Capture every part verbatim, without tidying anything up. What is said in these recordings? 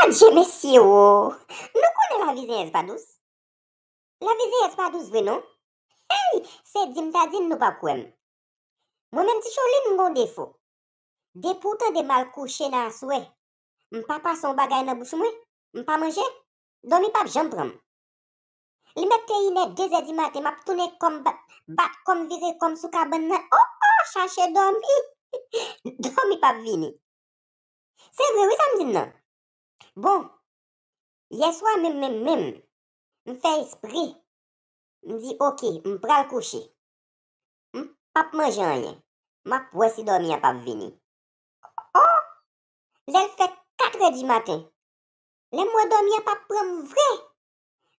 Adje mesye o! Nou konnen lavizenyèz pa dous. Lavizenyèz pa dous vre non. Hey! Se di m ta di n nou p ap kwè m. Mwen menm Ti Cholin m gon defo. Depi w tande m al kouche nan aswè, m pa pase yon bagay nan bouch mwen, m pa manje, dòmi p ap janm pran m. Li mèt te inè, dezè di maten, m ap tounen kò m, bat, bat kò m, vire kò m sou kabann nan. O, o, chache dòmi. Dòmi p ap vini. Se vre wi sa m di n nan. Bon, yèswa menm, menm, menm, m fè espre. M di, oke, m pral kouche. M p ap manje anyen. M ap wè si dòmi an p ap vini. O! Lè l fè katrè di maten, lè m wè dòmi an p ap pran m vre,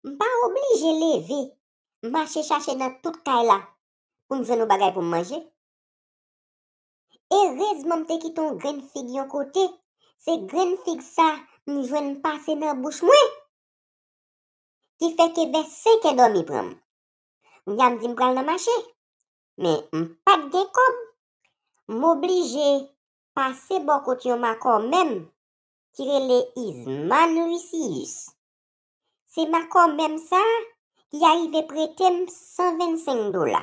m pa oblije leve, mache chache nan tout kay la pou m jwenn yon bagay pou m manje. Erezman m te kite yon grenn fig yon kote, se grenn fig sa m jwenn pase nan bouch mwen. Ki fè ke vè senkè dòmi pran m. Kounye a m di m pral nan mache, men m pa t gen kòb. M oblije pase bò kot yon makòmè m ki rele Isman Lucius. Se makòmè m sa ki arive prete m san vennsenk dola.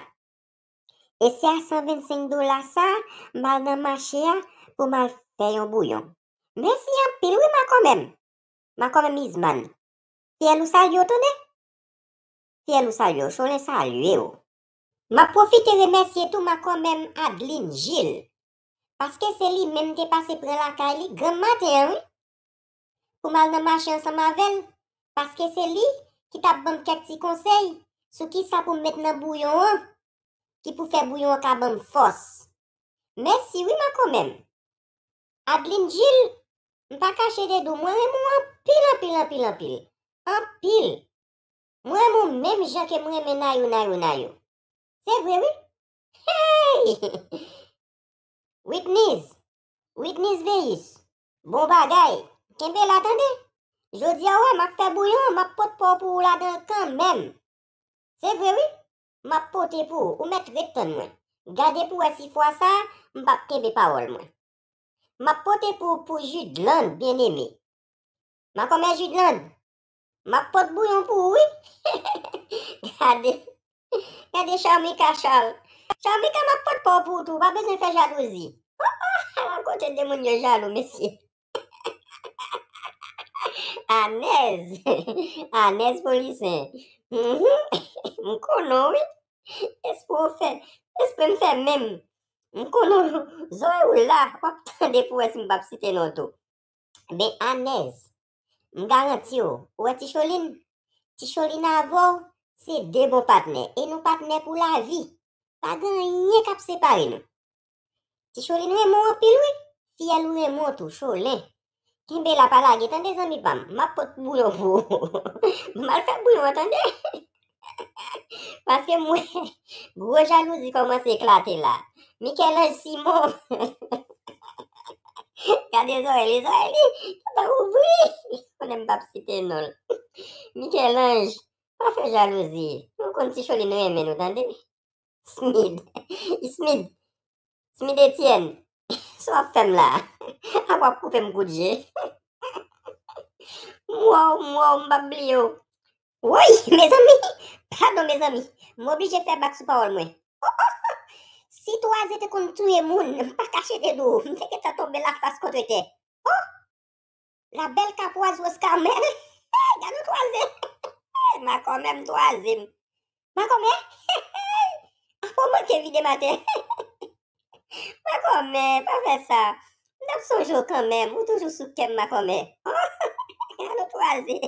E se a san vennsenk dola sa m al nan mache a pou m al fè yon bouyon. Mèsi anpil wi makòmè m. Makòmè m Isman. Fyèl ou salye w tande? Fyèl ou salye w, Cholin salye w. M ap pwofite remèsye tou makòmè m Adeline Gilles, paske se li menm te pase pran lakay li granm maten an wi, pou m al nan mache ansanm avè l, paske se li ki t ap ban m kèk ti konsèy sou kisa pou m met nan bouyon an, ki pou fè bouyon an ka ban m fòs. Mèsi wi makòmè m. Adeline Gilles, m pa kache de di w, mwen renmen w anpil, anpil, anpil, anpil. Anpil. Mwen renmen w menm jan ke m renmen Nayou, Nayou, Nayou. Se vre wi. Hey! Witness, Witness Veyis, bon bagay. Kenbe la tande. Jodi a w wè m ap fè bouyon, m ap pot pa w pou ou ladan l kanmenm. Se vre wi, m ap pote pou ou, ou mèt ret tann mwen. Gade pou w wè si fwa sa a, m p ap kenbe pawòl mwen. M ap pote pou ou pou Judland byeneme. Makòmè Judland, m ap pot bouyon pou ou wi. Gade, gade Charmika Charles. Charmika, m ap pot pa w pou ou tou, ou pa bezwen fè jalouzi. O, o, ala kote de moun yo jalou, mesye. Anèz. Anèz Polisen. Mhm. M konnen w wi. Espre w fè, espre m fè menm. M konnen w, zòrèy ou la, w ap tande pou wè si m p ap site non tou. Ben, Anèz, m garanti w, ou wè Ti Cholin? Ti Cholin avè w, se de bon patnè. E nou patnè pou lavi. Pa gen anyen k ap separe nou. Ti Cholin renmen w anpil wi. Fiyèl ou renmen w tou, Cholin. Kenbe la pa lage tande zanmi pa m. M ap pot bouyon pou ou. M al fè bouyon an tande. Paske m wè gwo jalouzi kòmanse eklate la. Michel-Ange Simon. Gade zòrèy li, zòrèy li gentan ouvri. Konnen m p ap site non l. Michel-Ange, pa fè jalouzi. Nou konn Ti Cholin renmen nou tande. Smith. Smith. Smith Etienne. Sa w ap fè m la? Apa w ap koupe m kout je? M wè w, m wè w, m p ap bliye w. Woy, mezanmi! Padon, mezanmi. M oblije fè bak sou pawòl mwen. O, o, o! Si twaze te konn touye moun, m pa kache te di w, m te gentan tonbe lafas kont tè. O! La belle capoise Rose Carmel. Gade yon twaze. Makòmè m twaze m. Makòmè. Apa w manke vide m atè? Makòmè, pa fè sa. M t ap sonje w kanmenm. Ou toujou sou kè m, makòmè. Gade yon twaze.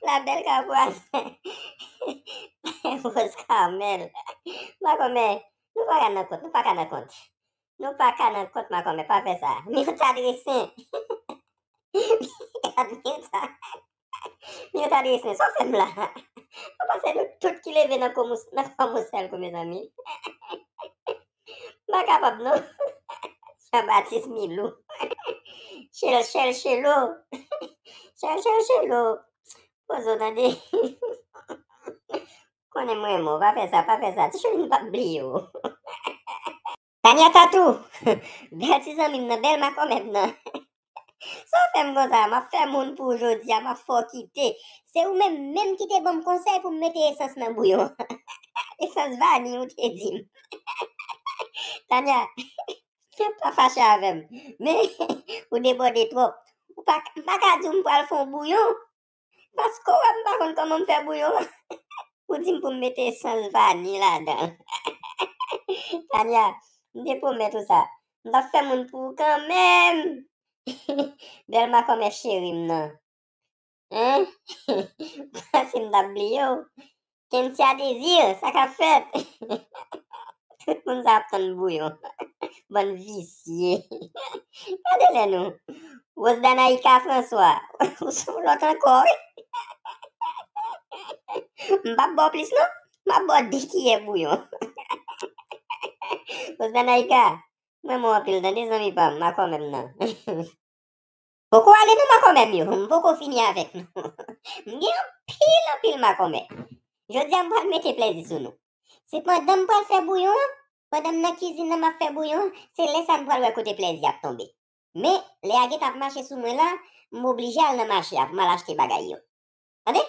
La belle capoise Rose Carmel. Makòmè, nou pa ka nan kont, nou pa ka nan kont. Nou pa ka nan kont makòmè, pa fè sa. Mirta Dressen. Gad Mirta. Mirta Dressen, sa w fè m la? Ou panse nou tout ki leve nan kò m yon sèl kou, mezanmi? M pa kapab non. Jean Baptiste Milou. Chèl, chèl, chèlo. Chèl, chèl, chèlo. Poze w tande. Konnen mwen renmen w, pa fè sa, pa fè sa. Ti Cholin p ap bliye w. Tania Tatou, bèl ti zanmi m nan, bèl makòmè m nan. Sa w Fè m konsa, m ap fè moun pou ou jodi a, m ap fè w kite. Se ou menm menm ki te ban m konsèy pou m mete esans nan bouyon. Esans vaniy ou te di m. Tanya, pa fache avè m. Men, ou debòde twòp. Ou pa, m pa ka di w m pral fè yon bouyon. Paske w wè m pa konn kòman m fè bouyon an. Ou di m pou m mete esans vaniy ladan l. Tanya, m te pwomèt ou sa. M t ap fè moun pou ou kanmenm. Bèl makòmè cheri m nan. Hein? Ou panse m t ap bliye w? Kentia Désir, sa k ap fèt? Tout moun sa ap tann bouyon. Bann visye. Gade lè nou. Rosdanaïka François, ou sou lòt ankò, wi. M p ap ba w plis, non. M ap ba w de kiyè bouyon. Rosdanaïka, m renmen w anpil, tande, zanmi pa m, makòmè m nan. Poko ale non, makòmè m yo, m poko fini avèk nou. M gen anpil, anpil makòmè. Jodi a, m pral mete plèzi sou nou. Se pandan m pral fè bouyon an, pandan m nan kizin nan m ap fè bouyon an, se lè sa a m pral wè kote plèzi ap tonbe. Men, lè a gentan ap mache sou mwen la, m oblije al nan mache a pou m al achte bagay yo. Tande?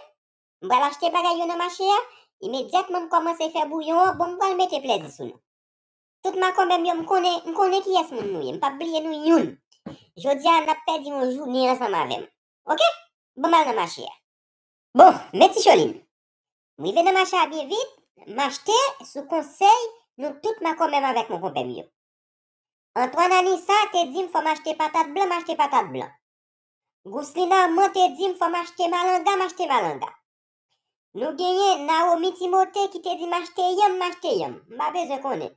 M pral achte bagay yo nan mache a, imedyatman m kòmanse fè bouyon an, bon, m pral mete plèzi sou nou. Tout makòmè m yo, m konnen, m konnen kiyès moun nou ye. M p ap bliye nou youn. Jodi a, n ap pèdi yon jounen ansanm avè m. Oke? Bon, m al nan mache a. Bon, men Ti Cholin. M rive nan mache a byen vit, m achte sou konsèy nou tout makòmè m avèk mon konpè m yo. Antoine Anissa te di m fò m achte patat blan, m achte patat blan. Gouslin Armand te di m fò m achte malanga, m achte malanga. Nou genyen Naomi Timothée ki te di m achte yanm, m achte yanm. M pa bezwen konnen.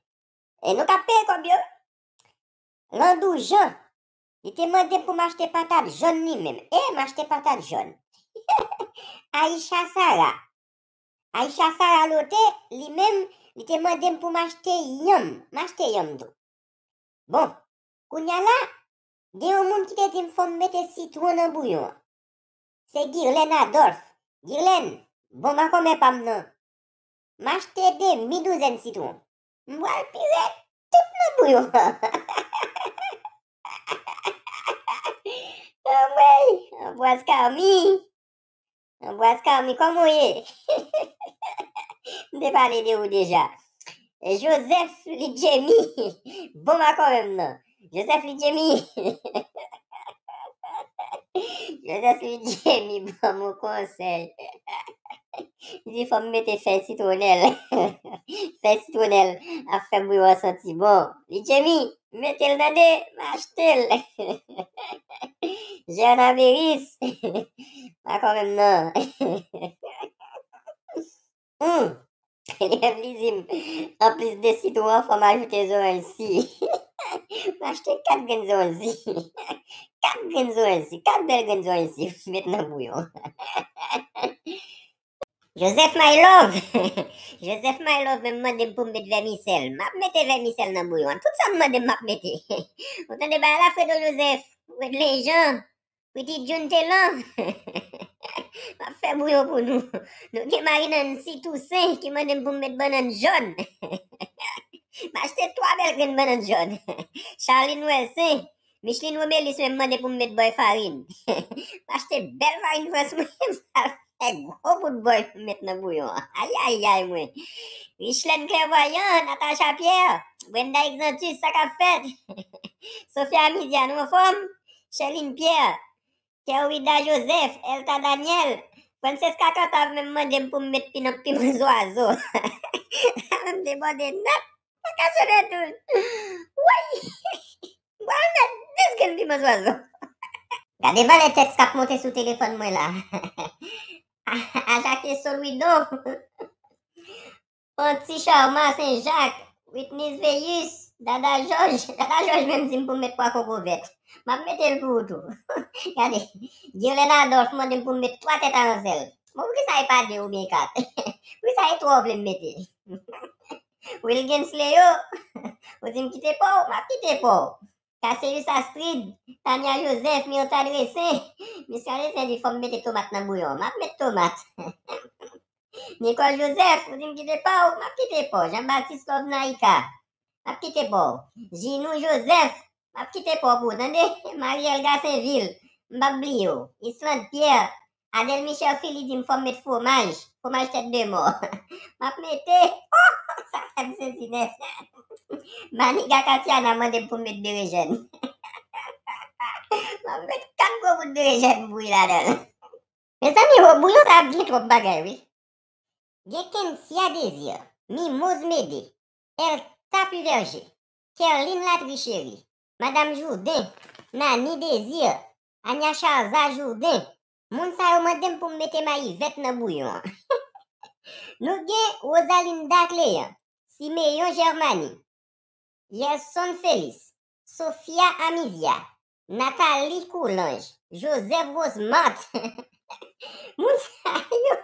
E nou k ap peye kòb yo. Landou Jean, li te mande m pou m achte patat jòn li menm. E m achte patat jòn. Aisha Sarah. Aisha Sarah Lote, li menm, li te mande m pou m achte yanm. M achte yanm tou. Bon, kounye a la, gen yon moun ki te di m fò m mete sitwon nan bouyon an. Se Guirlaine Adolphe. Guirlaine, bon makòmè pa m nan. M achte demi douzèn sitwon. M pral pire tout nan bouyon an. Anmwey, Anbwaz Kami. Anbwaz Kami, kòman w ye? M te pale de ou deja. E Joseph Lidjemi. Bon makòmè m nan. Joseph Lidjemi. Joseph Lidjemi ban m yon konsèy. Li di fò m mete fèy sitwonèl. Fèy sitwonèl ap fè bouyon an santi bon. Lidjemi, mete l tande, m achte l. Jeanne Averis. Makòmè m nan. Hmm. Li menm li di m, anplis de sitwon an, fò m ajoute zoranj si. M achte kat grenn zoranj si. Kat grenn zoranj si, kat bèl grenn zoranj si, met nan bouyon. Joseph My Love. Joseph My Love menm mande m pou m met vèmisèl. M ap mete vèmisèl nan bouyon an. Tout sa m mande m, m ap mete. Ou tande bagay la, Fredo Joseph? Ou ret lejan. Piti June Telan. M ap fè bouyon pou nou. Nou gen Marie Nancy Toussaint ki mande m pou m met bannann jòn. M achte twa bèl grenn bannann jòn. Charline Welsin, Micheline Romelis menm mande pou m met bòy farin. M achte bèl farin frans mwen, m al fè gwo bout bòy pou m met nan bouyon an. Ayayay mwen. Richelaine Clairvoyant, Natacha Pierre, Brenda Exantus, sa k ap fèt? Sophia Amidia, nou anfòm? Sherline Pierre, Kerwida Joseph, Elta Daniel, Francesca Cantave menm mande m pou m met piman, piman zwazo. M debòde nèt. Mwen ka sere tou. Woy! M pral met dis grenn piman zwazo. Gade valè tèks k ap monte sou telefòn mwen la. Ajake Solwidon. Panti Charma Senjak, Witness Veyus, Dada Jòj. Dada Jòj menm di m pou m met pwa koko vèt. M ap mete l pou ou tou. Gade, Guirlaine Adolphe mande m pou m met twa tèt aransèl. Bon, poukisa e pa de oubyen kat? Poukisa e twa w vle m mete? Wilgens Leo, ou di m kite pa w, m ap kite pa w. Cassius Astrid, Tania Joseph, Myrtha Dressin. Miska Dressin di fò m mete tomat nan bouyon. M ap met tomat. Nicole Joseph, ou di m kite pa w, m ap kite pa w. Jean Baptiste Love Naïka, m ap kite pa w. Ginou Joseph, m ap kite pa w pou ou, tande? Mariel Gassenville, M p ap bliye w. Islande Pierre, Adèle Michel Philly di m fò m met fwomaj, fwomaj tèt de mò. M ap mete, oh, sa fè m sezi nèt. Maniga Katiana mande m pou m met berejèn. M ap met kat gwo bout berejèn bouyi ladan l. Mezanmi, o bouyon sa ap gen twòp bagay, wi. Gen Kensia Désir, Mimoz Mede, Elta Puverger, Kerline Latricherie, Madam Jourdain, Nani Désir, Anya Charza Jourdain. Moun sa yo mande m pou m mete mayi vèt nan bouyon an. Nou gen Rosalinda Cléant, Siméon Germany, Yerson Félix, Sofia Amizia, Nathalie Coulanges, Joseph Rosemart. Moun sa yo.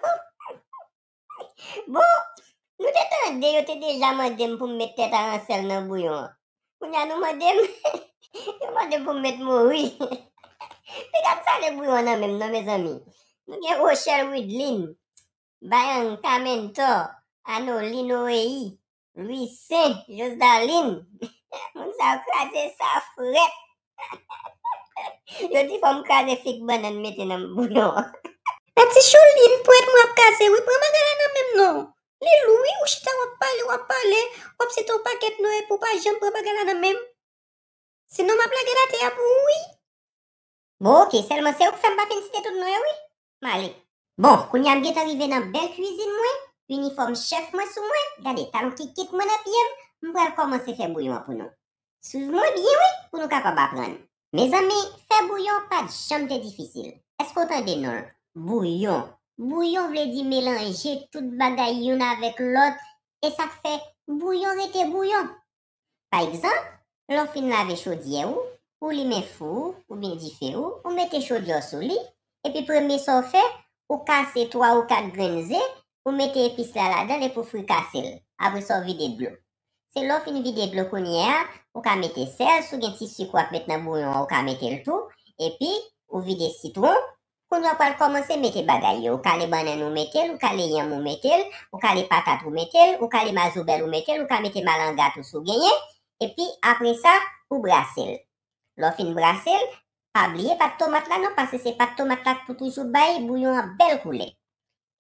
Bon, nou te tande yo te deja mande m pou m met tèt aransèl nan bouyon an. Kounye a nou mande m, yo mande m pou m met mori. Piga m sale bouyon an nan men m non, mezanmi. Nou gen Rochelle Widlin, Bayanka Mentor, Anoline Oeyi, Louis Saint, Josdaline. Moun sa yo kraze sa frèt. Yo di fò m kraze fig bannann mete nan bouyon an. Mèt Sichoulin, pwèt mwen ap kase wi, pran bagay la nan men m non. Li lou wi, ou chita w ap pale, w ap pale, w ap site yon pakèt non epi w pa janm pran bagay la nan men m. Sinon m ap lage l atè a pou ou wi. Bon, oke, sèlman se ou k fè m pa fin site tout non yo wi. M ale. Bon, kounye a m gentan rive nan bèl kwizin mwen, inifòm chèf mwen sou mwen, gade talon kikit mwen nan pye m, m pral kòmanse fè bouyon an pou nou. Swiv mwen byen wi, pou nou kapab aprann. Mezanmi, fè bouyon pa t janm te difisil. Èske w tande non l? Bouyon. Bouyon vle di melanje tout bagay youn avèk lòt, e sa k fè bouyon rete bouyon. Pa egzanp, lè w fin lave chodyè ou, ou limen fou ou oubyen dife ou, ou mete chodyè w sou li, epi premye sa w fè, ou kase twa ou kat grenn ze, ou mete epis la ladan l epi w frikase l. Apre sa, w vide dlo. Se lè w fin vide dlo kounye a, ou ka mete sèl, si w gen ti sik w ap met nan bouyon an, ou ka mete l tou, epi ou vide sitwon, kounye a w pral kòmanse mete bagay yo. Ou kale bannann ou mete l, ou kale yanm ou mete l, ou kale patat ou mete l, ou kale mazoubèl ou mete l, ou ka mete malanga tou si w genyen. Epi apre sa, ou brase l. Lè w fin brase l, pa bliye pat tomat la non, paske se pat tomat la k pou toujou bay bouyon an bèl koulè.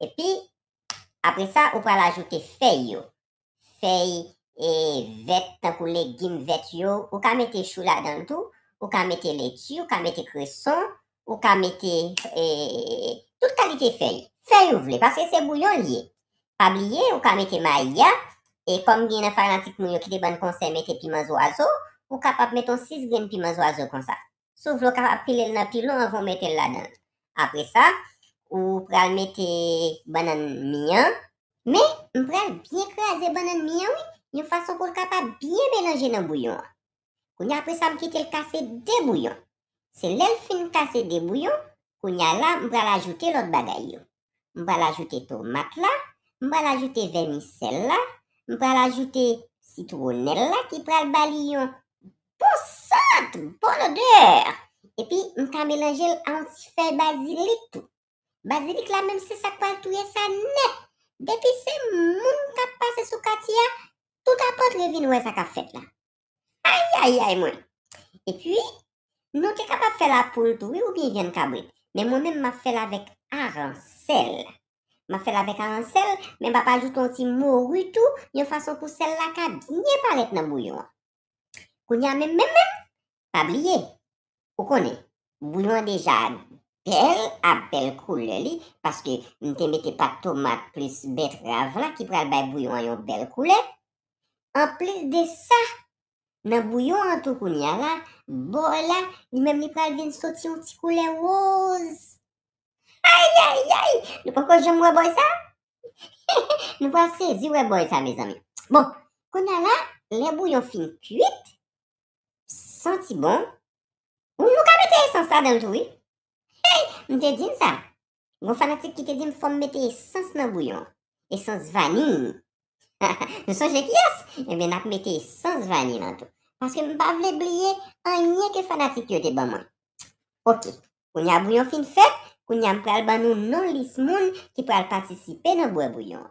Epi apre sa, ou pral ajoute fèy yo. Fèy e vèt, tankou legim vèt yo, ou ka mete chou ladan l tou, ou ka mete leti, ou ka mete kreson, ou ka mete e, tout kalite fèy. Fèy ou vle, paske se bouyon l ye. Pa bliye, ou ka mete mayi a, e kòm gen nan fanatik mwen yo ki te ban n konsèy mete piman zwazo, ou kapab mete yon sis grenn piman zwazo konsa. Si w vle, w kapab pile l nan pilon anvan w mete l ladan l. Apre sa, ou pral mete bannann mi an. Men, m pral byen kraze bannann mi an, wi, yon fason pou l kapab byen melanje nan bouyon an. Kounye a, apre sa, m kite l kase de bouyon. Se lè l fin kase de bouyon, kounye a la, m pral ajoute lòt bagay yo. M pral ajoute tomat la, m pral ajoute vèmisèl la, m pral ajoute sitwonèl la ki pral ba li yon bon sant, bon odè. Epi, m ka melanje l a yon ti fèy bazilik tou. Bazilik la menm se sa k pral touye sa nèt. Depi se moun k ap pase sou katye a, tout ap antre vin wè sa k ap fèt la. Ayayay mwen. Epi, nou te kapab fè l a poul tou wi, oubyen vyann kabrit. Men mwen menm m ap fè l avèk aransèl. M ap fè l avèk aransèl, men m ap ajoute yon ti mori tou, yon fason pou sèl la ka byen parèt nan bouyon an. Kounye a menm, menm, menm, pa bliye, ou konnen, bouyon an deja bèl, ap bèl koulè li, paske m te mete pat tomat plis betrav la ki pral bay bouyon an yon bèl koulè. Anplis de sa, nan bouyon an tou kounye a la, bòy la, li menm li pral vin soti yon ti koulè woz. Ayayay! Nou poko janm wè bòy sa? Nou pral sezi wè bòy sa, mezanmi. Bon, kounye a la, lè bouyon fin kuit, santi bon, ou, nou ka mete esans ladan l tou, wi. Hey! M te di n sa. Gon fanatik ki te di m fò m mete esans nan bouyon. Esans vaniy. Nou sonje kiyès? Ebyen, n ap mete esans vaniy lan tou. Paske m pa vle bliye anyen ke fanatik yo te ban mwen. Oke. Kounye a bouyon fin fèt, kounye a m pral ban nou non lis moun ki pral patisipe nan bwè bouyon an.